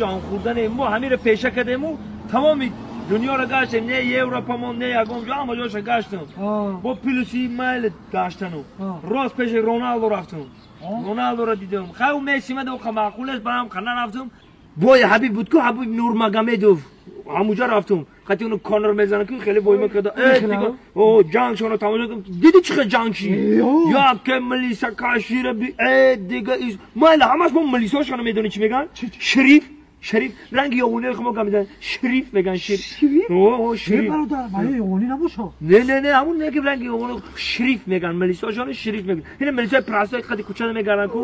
Ҷон хӯрдане мо ҳамиро пеша кардему тамоми дунёро гаштем, не Европамон, не ягон ҷо, ҳама ҷоша гаштем. Бо плюси майл гаштану рост пеши Роналдо рафтем. Роналдоро дидем. Хай Месси мада ха маъқул аст, барам ха нарафтем. Бой Ҳабиб буд ку, Ҳабиб Нурмагомедов. Ҳамуҷа рафтем. Хати уну Конор мезанад ку, хеле бойма карда. О, ҷангшонро тамошо кардам. Диди чӣ хел ҷанг шид? Яке милиса кашира би, дига майла ҳамаш мо милисошонро медонӣ чӣ меган? Шериф. Шериф ранги ёғониро хумо гап мезанад. Шериф меган, шериф. О, шериф. Бародар, барои ёғонӣ набошад. Не, не, не, ҳамун неки ранги ёғони шериф меган, милисошонро шериф меган. Ина милисои прасои қади кӯчада мегарданд ку,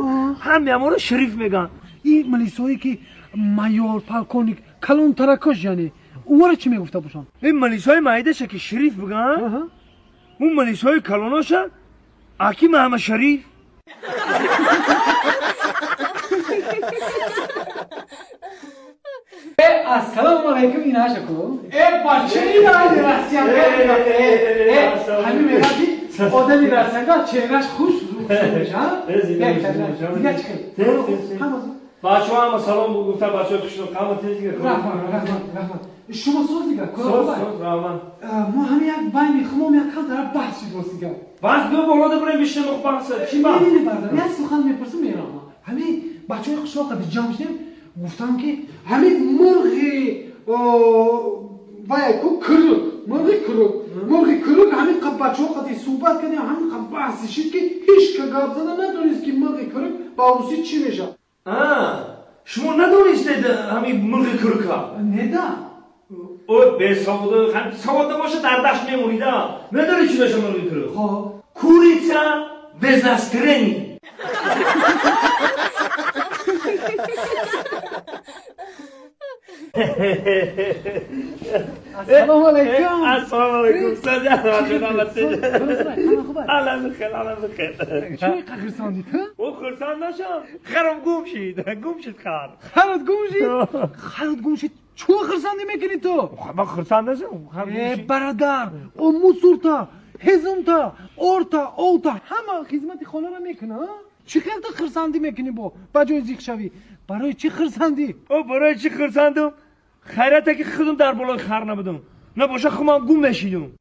ҳами ҳамонро шериф меган. Ин милисое ки майор, полковник, калонтаракош, яъне ӯро чӣ мегуфта бошанд? Ин милисои майдаша ки шериф биган, он милисои калоноша аки маҳама шариф. Ассалому алайкум, инаша ку. Бача, ина расиянга. Ҳамин мегӯяд ки одами расиянга чеҳраш хуш мешавад. Дига чӣ хел? Бачаҳо ҳама салом гуфта, бачаҳо хушнуд, ҳама тез дига. Раҳмат, раҳмат, раҳмат. Шумо соз дига? Соз, соз, раҳмат. Мо ҳами як байни хумом як камтара баҳс шуд боз дига. Баҳс ду боло дабурем бишнем баҳс. Чӣ баҳс? Не, не, бародар, як сухан мепурсам мераҳмат. Ҳамин бачаҳои қишлоқ қади ҷамъ шудем, гуфтам ки ҳамин мурғи вай ку крук, мурғи крук, мурғи крук, ҳамин қаб бачаҳо қади суҳбат кардем, ҳамин қаб баҳс шуд ки ҳеҷ ка гап зада надонист ки мурғи крук ба русӣ чӣ мешавад. Шумо надонистед ҳамин мурғи крука? Не да. О, бесавод, савод набошад дар дашт мемонида. Медонӣ чӣ мешавад мурғи крук? Хоб. Курица без настроения. Ассалому алайкум. Ассалому алайкум. Алла бихел, алла бихел. Чӣ хурсандӣ ту? О, хурсанд нашам. Харам гум шид. Гум шид хар. Харат гум шид? Харат гум шид. Чӣ хурсандӣ мекунӣ ту? Ман хурсанд нашам. Бародар, о мусурта, ҳезумта, орта, овта ҳама хизмати хонаро мекунад. Чӣ хел ту хурсандӣ мекунӣ бо ба ҷои зиқ шавӣ? Барои чӣ хурсандӣ? О, барои чӣ хурсандум? Хайрате ки худам дар болои хар набудам. Набоша хумам гум мешидум.